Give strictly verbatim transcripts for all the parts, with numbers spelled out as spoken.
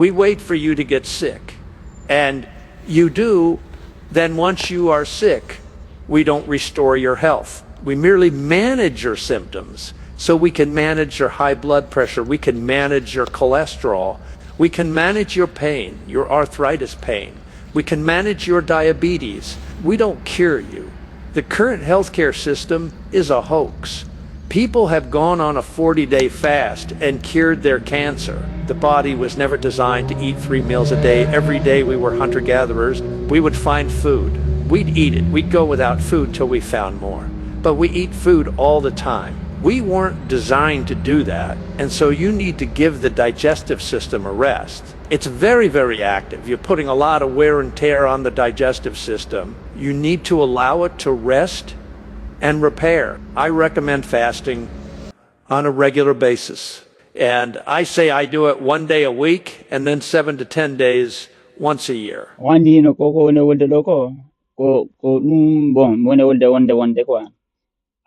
We wait for you to get sick. And you do, then once you are sick, we don't restore your health. We merely manage your symptoms so we can manage your high blood pressure, we can manage your cholesterol, we can manage your pain, your arthritis pain, we can manage your diabetes. We don't cure you. The current healthcare system is a hoax. People have gone on a forty day fast and cured their cancer. The body was never designed to eat three meals a day. Every day we were hunter gatherers. We would find food. We'd eat it. We'd go without food till we found more. But we eat food all the time. We weren't designed to do that. And so you need to give the digestive system a rest. It's very, very active. You're putting a lot of wear and tear on the digestive system. You need to allow it to rest and repair. I recommend fasting on a regular basis. And I say I do it one day a week and then seven to ten days once a year. Wandi hino koko woni wolde ɗo ko ko ko ɗum bon woni wolde wonde wonde quoi.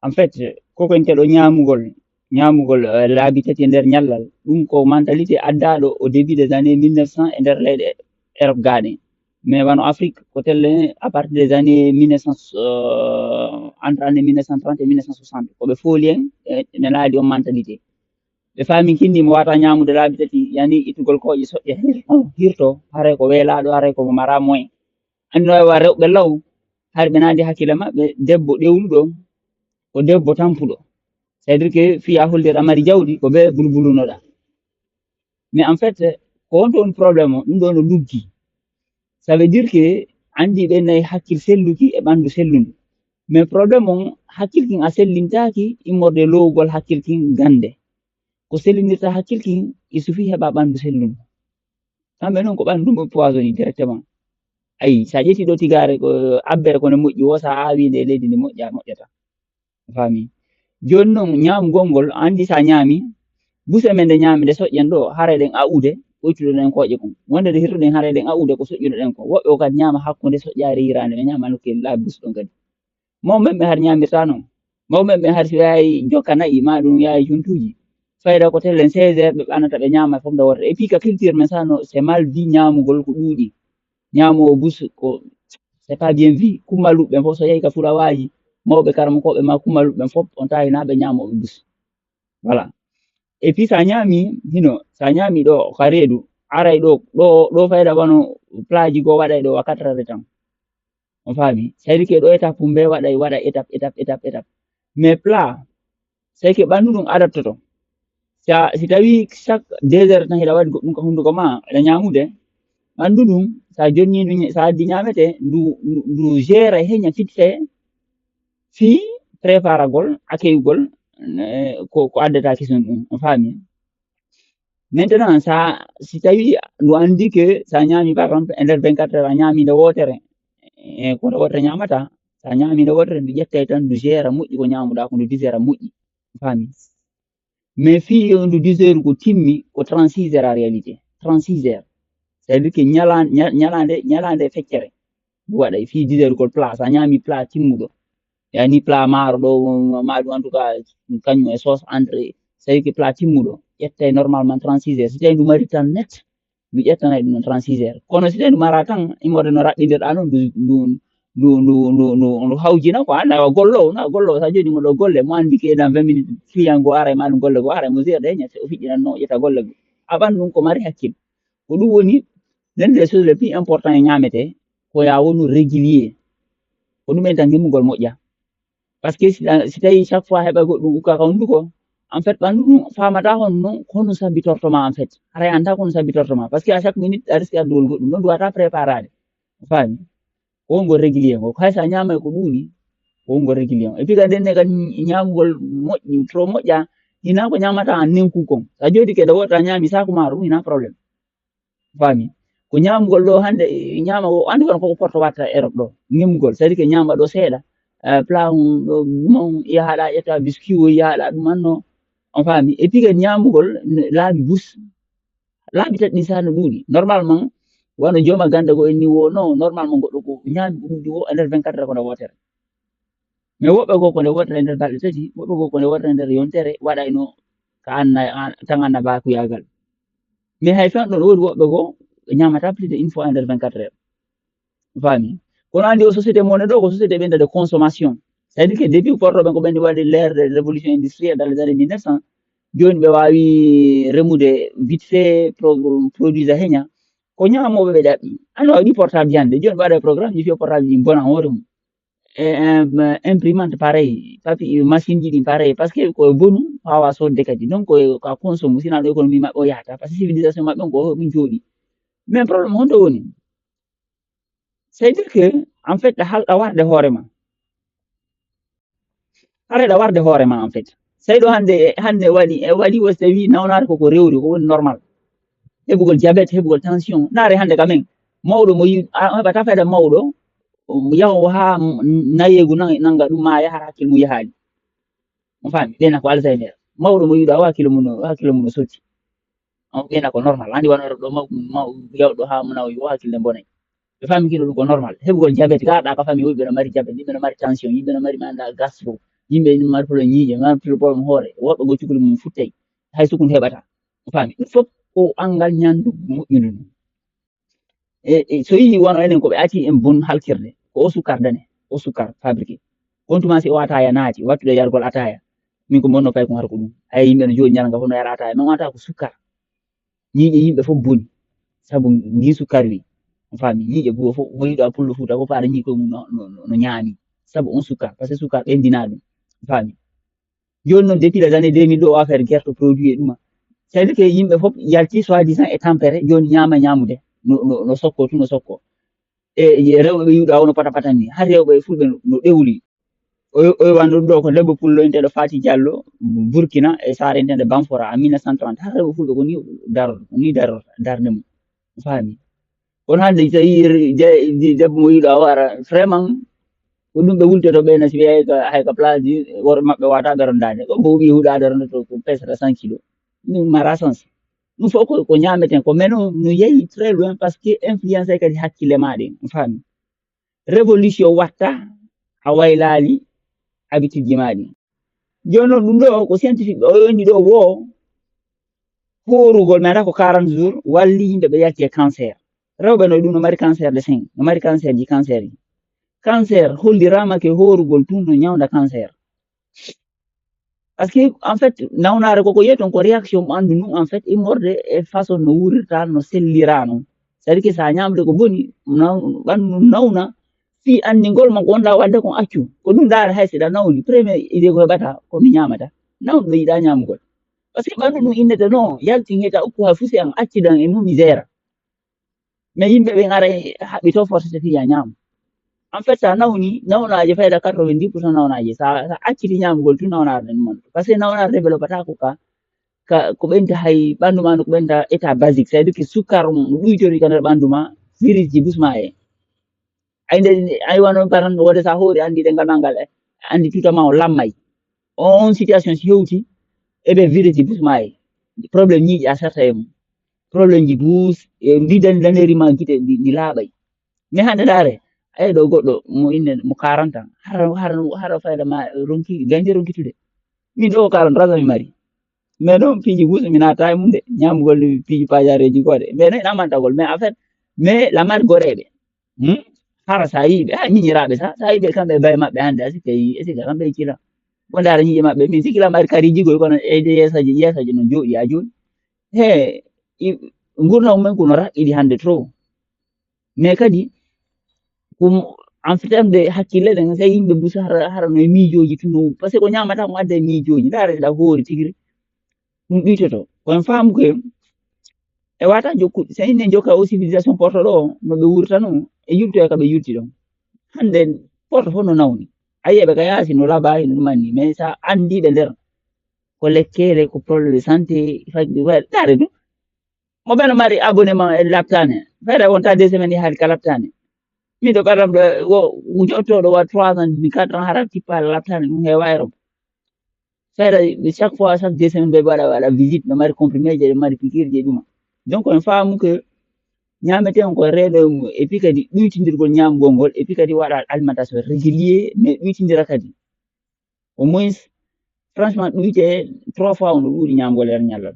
En fait, koko en keɗo ñaamugol ñaamugol laabi tati e nder ñallal, ɗum ko mentalité addaɗo au début des années mille neuf cent e nder leyɗe Europe gaaɗe. Mais wano Afrique ko telle à partir des années mille neuf cent, entre année mille neuf cent trente et mille neuf cent soixante, ko ɓe fooli en e ne laaɗi on mentalité. Ɓe faami kindi mo wata ñaamude laabi tati, yani ittugol kooƴe soƴƴe hirto, haray ko weelaaɗo, haray ko mo mara moyen. Anndi no wa rewɓe law, hari ɓe nandi hakkille maɓɓe, debbo ɗewluɗo ko debbo tampuɗo. C'est-à-dire que fii a hollir a mari jawdi ko be bulbulunoɗa. Mais en fait, ko wonto woni problème o, ɗum ɗo no luggi. Ça veut dire que anndi ɓe nayi hakkil selluki e ɓanndu sellundu. Mais problème on, hakkil kin a sellintaaki immorde lowugol hakkil kin gannde. Ko sellinirta hakkil kin, il suffit heɓa ɓanndu sellundu. Kamɓe noon ko ɓanndu mum poisoni directement. Ayi, so a ƴetti ɗo tigaare ko abbere kono moƴƴi wo, so a aawi nde e leydi ndi moƴƴa moƴƴata. A faami? Jooni noon ñaamgol ngol, a anndi so a ñaami, buse men nde ñaami nde soƴƴen ɗo, haray ɗen aude, ɓoytuɗo ɗen kooƴe kon. Wonde nde hirtuɗen haray ɗen aude ko soƴƴuno ɗen ko. Woɓɓe o kadi ñaama hakkunde soƴƴaare yiraande, ɓe ñaama nokkeeli laabi bus ɗon kadi. Mawɓe men ɓe har ñaamirta noon. Mawɓe men ɓe har so yaayi jokka na'i, ma ɗum yaayi cuntuuji. Fayda ko tellen seize heures ɓe ɓanata ɓe ñaama fof nde wotere. Et puis ka culture men sano, c'est mal vu ñaamugol ko ɗuuɗi. Ñaamoowo bus ko c'est pas bien vu. Kummaluɓe ɓen fof so yehi ka fulawaaji, mawɓe karamokooɓe ma kummaluɓe ɓen fof on tawi na ɓe ñaamooɓe bus. Voilà. Et puis sa ñaami hino, sa ñaami ɗo ka reedu, aray ɗo, ɗo, ɗo fayda wano plaaji goo waɗay ɗo à quatre heures de temps. On faami? C'est-à-dire que ɗo étape mum be waɗay, waɗa étape, étape, étape, étape. Mais plat, c'est que ɓanndu ɗum adaptoto. Sa, si tawi chaque deux heures tan hiɗa waɗi goɗɗum ka hunnduko ma, aɗa ñaamude, ɓanndu ɗum, sa jonni ɗum, sa addi ñaamete, ndu, ndu, ndu gère heña fitte fii préparagol, accueillugol, eh, ko, ko addata kisun ɗum. On faami? Maintenant, sa, si tawi ndu anndi que sa ñaami, par exemple, e nder vingt-quatre heures, a ñaami nde wootere, e ko nde wootere ñaamata, sa ñaami nde wootere, ndu ƴettay tan, ndu gère moƴƴi ko ñaamuɗa, ko ndu digère moƴƴi. Faami? Mais fii yo ndu digère ko timmi, ko trente-six heures en réalité. Trente-six heures. C'est-à-dire que ñala-, ña-, ñalaande, ñalaande feccere. Ndu waɗay fii digère ko plat, sa ñaami plat timmuɗo. Yani plat maaro ɗo, ma ɗum en tout cas, kañum e sauce entrée. C'est-à-dire que plat timmuɗo, ƴettay normalement trente-six heures. Si tawi ndu mari tan net, ndu ƴettanay ɗum non trente-six heures. Kono si tawi ndu mara tan, immorde no raɓɓindirɗa noon, ndu, ndu, ndu, ndu, ndu, ndu, ndu hawjina ko anda o gollowo, na gollowo, sa joni mo ɗo golle, mo andi que dans vingt minutes, client go aray, ma ɗum golle go aray, mo gère de, ñatte o fiɗɗinan no ƴetta golle go. A ɓan ɗum ko mari hakkil. Ko ɗum woni, l'une des choses les plus importantes e ñaamete, ko ya wonu régulier. Ko ɗum en tan himmugol moƴƴa. Parce que si, si tawi chaque fois heɓa goɗɗum ukka ka hunnduko, en fait, ɓanndu ɗum faamata hono non, ko honɗum sabbitorto ma, en fait. Haray anda ko honɗum sabbitorto ma. Parce que à chaque minute, a risque addugol goɗɗum. Ɗon duwata préparade. A faami? Ko ngol régulier ngol. Hay sa ñaamay ko ɗuuɗi, ko ngol régulier on. Et puis kadi nden kadi ñaamugol moƴƴi, trop moƴƴa, hina ko ñaamata en nenku kon. Sa jooɗi ke da wota ñaami saku maaro ɗum, hina problème. Faami? Ko ñaamugol ɗo hannde, e ñaama o anndi kono koko porto watta Europe ɗo. Ñemugol, c'est-à-dire que ñaama ɗo seeɗa. Eh, plat on ɗo, ɗum on yahaɗa ƴetta biscuit o yahaɗa ɗum anno. On faami? Et puis kadi ñaamugol ne laabi bus. Laabi tati ɗi sa no ɗuuɗi. Normalement, wano jooma gannde go en ni wo, non, normalement goɗɗo ko ñaami ko ɗuuɗi wo e nder vingt-quatre heures ko nde wootere. Mais woɓɓe goo ko nde wootere e nder balɗe tati, woɓɓe goo ko nde wootere e nder yontere, waɗayno ka anna, an-, tan annabaakuyagal. Mais hay fen ɗon woodi woɓɓe goo ɓe ñaamata plus de une fois nder vingt-quatre heures. Faami? Kono anndi o société mo ne ɗo ko société ɓe de consommation. C'est-à-dire que depuis porto ɓen ko ɓen waɗi l'ère de révolution industrielle dans les années mille neuf cents, jooni ɓe waawi remude vite fait pro- produit a heña. Ko ñaamooɓe ɓe ɗaɓɓi. An waɗi portable jannde, jooni ɓe waɗa programme ji fiyo portable ji bona hoore mum. E, em, imprimante pareil, papi machine ji ɗin pareil, parce que ko bonu faawa sodde kadi. Donc ko ka consomme, sinon ɗo économie maɓɓe o yahata, parce que civilisation maɓɓe on ko ɗum jooɗi. Mais problème honto woni? C'est dire que en fait ɗa halɗa warde hoore ma. Hara ɗa warde hoore ma en fait. Sey ɗo hannde hannde waɗi e waɗi o tawi nawnaare koko rewri ko woni normal. Heɓugol diabète, heɓugol tension. Naare hannde ka men mawɗo mo yi a heɓata fayda mawɗo yaho haa nayeegu nanga ɗum ma yahara hakkil mum yahaali. On faami ɓeyna ko Alzheimer. Mawɗo mo yiɗa o hakkilo mum o hakkilo mum o sotti. On ɓeyna ko normal. Andi wano ɗo maw maw yawɗo haa mo nawo yo hakkille bonay. Ɓe faami kino ɗum ko normal. Heɓugol diabète ka ɗa ka faami woɓɓe no mari diabète, yimɓe no mari tension, yimɓe no mari manda gastro, yimɓe no mari problème ñiiƴe, mari problème hoore, woɓɓe go cukuli mum futtay. Hay sukun heɓata. On faami ɗum fof ko angal ñandu moƴƴudu ɗum. E, e so yii wano enen ko ɓe ati en bon halkirde ko o sukkar dane o sukkar fabriqué. On tuma si o ataya naati wattude yargol ataya, min ko bonno pay ko hara ko ɗum. Hay yimɓe no jooɗi ñalanga fof no yara ataya mais o ata ko sukkar. Ñiiƴe yimɓe fof boni sabu ndi sukkar wi. On faami ñiiƴe guro fof woyiɗo a pullo fuuta fof faara ñii koye mum no, no, no, no ñaami sabu on sukkar parce que sukkar ɓendina ɗum. On faami. Jooni noon depuis les années deux mille ɗo o affaire guerte produit e ɗuma. C'est-à-dire que yimɓe fof yalti soi-disant e tampere jooni ñaama ñaamude no, no, no sokko tu no sokko. E e rewɓe ɓe yiwɗa wono pata pata ni har rewɓe e fulɓe no, no ɗewli. Oyo oyo wano ɗum ɗo ko debbo pullo inteɗo Fati Diallo Burkina e saare inteɗo Bamfora en mille neuf cent trente har rewɓe fulɓe ko ni daror ko ni daror darde mum. Faami? Kono hannde so tawi debbo mo yiɗo a wara vraiment ko ɗum ɓe wultoto ɓe no si ɓe hay ka place ji worɓe maɓɓe wata ɓe rondaade ɗo mbo wi'i huɗa ɓe rondoto ko pesata cent kilo. Ɗum mara sens. Ɗum fof ko ko ñaameten ko mais non no yehi très loin parce que influence kadi hakkille ma ɗen. Faami? Révolution watta a waylaali habitude ji ma ɗin. Jooni noon ɗum ɗo ko scientifique ɓe o yoni ɗo wo hoorugol mi ata ko quarante jours walli yimɓe ɓe yalti e cancer. Rewɓe no ɗum no mari cancer de sein no mari cancer ji cancer ji. Cancer hollirama ke hoorugol tun no ñawnda cancer. Parce que en fait nawnaare koko yiye ton ko réaction ɓandu ndun en fait immorde e façon no wurirta no sellira non. C'est à dire que sa ñamde ko boni ɓandu nawna fi anndingol ma ko wonɗa wadde kon accu ko ɗum ndaare hay siɗa nawni premier idée ko heɓata ko mi ñamata. Nawɗo yiɗa ñamugol parce que ɓandu ɗum innete non yalti ngeta ukku ha fusi an accidan e mum mi gera. Mais yimɓe ɓe ara haɓɓi to forcete fiya ñaamo. En fait sa nawni nawnaaje fayda quatre-vingt-dix pour cent nawnaaje sa acciti ñaamugol tu nawnaare nden mon parce que nawnaare développata ko ka ka ko ɓenta hay ɓandu ma no ko ɓenta état basique c'est à dire que sukkar on no ɗuytori ka nder ɓandu ma virus ji busma e ay nde ay wano paran wode sa hoori andi ɗe ngal ma ngal e andi tutama o lammay on situation si hewti eɓe virus ji busma e problème ñiiƴi a sarta e mum problème ji buus e ndi dani daneri ma gite ndi laaɓay. Mais hannde ndaare ayi ɗo goɗɗo mo inne mo quarante ans hara hara hara fayda ma ronki ganje ronkitude. Min ɗo ko quarante ans mi mari mais noon piiji buus mi naata e mum de ñamugol piiji pajareji goɗe mais noon ina mantagol mais en fait mais lamari goreɓe. Hmm? Hara sa yiiɓe ha ñiñiraɓe sa sa yiiɓe kamɓe bay maɓɓe hannde a sikka yi e sikka kamɓe kila. Ko ndaara ñiiƴe maɓɓe min sikki lamari kari jigoy kono eyde yeesaji yeesaji no jooɗi a jooɗi. He gurdam mumen kono raɓɓiɗi hannde trop. Mais kadi ko en terme de hakkille ɗen sey yimɓe busa hara hara no e miijooji tun no parce que ko ñamata ko adda e miijooji ndaara ɗa hoori tigiri. Ɗum ɗuytoto ko en faamu ko e wata jokkude so enen jokka o civilisation porto ɗo no ɓe wurtano e yulto e ka ɓe yulti ɗon. Hannde porto fof no nawni a yiyaɓe ka yaasi no labahi no ɗumanni mais sa andiɓe nder ko lekkele ko problème de santé fagɗi waɗare ɗum. Mo ɓeno mari abonnement e laptane fayda wonta deux semaines yahaali ka laptane. Miɗo ɓaɗam ɗo jottoɗo wa trois ans demi quatre ans hara tippa laptane ɗum heewa e robo. Fayda chaque fois chaque deux semaines ɓe waɗa waɗa visite no mari comprimé je ɓe mari pikir je ɗuma. Donc en faamu que ñameten ko reeɗo e puis kadi ɗuytindirgol ñamgol ngol et puis kadi waɗa alimentation régulier mais ɗuytindira kadi au moins franchement ɗuyte trois fois on ɗo ɗuuɗi ñamgol er ñallal.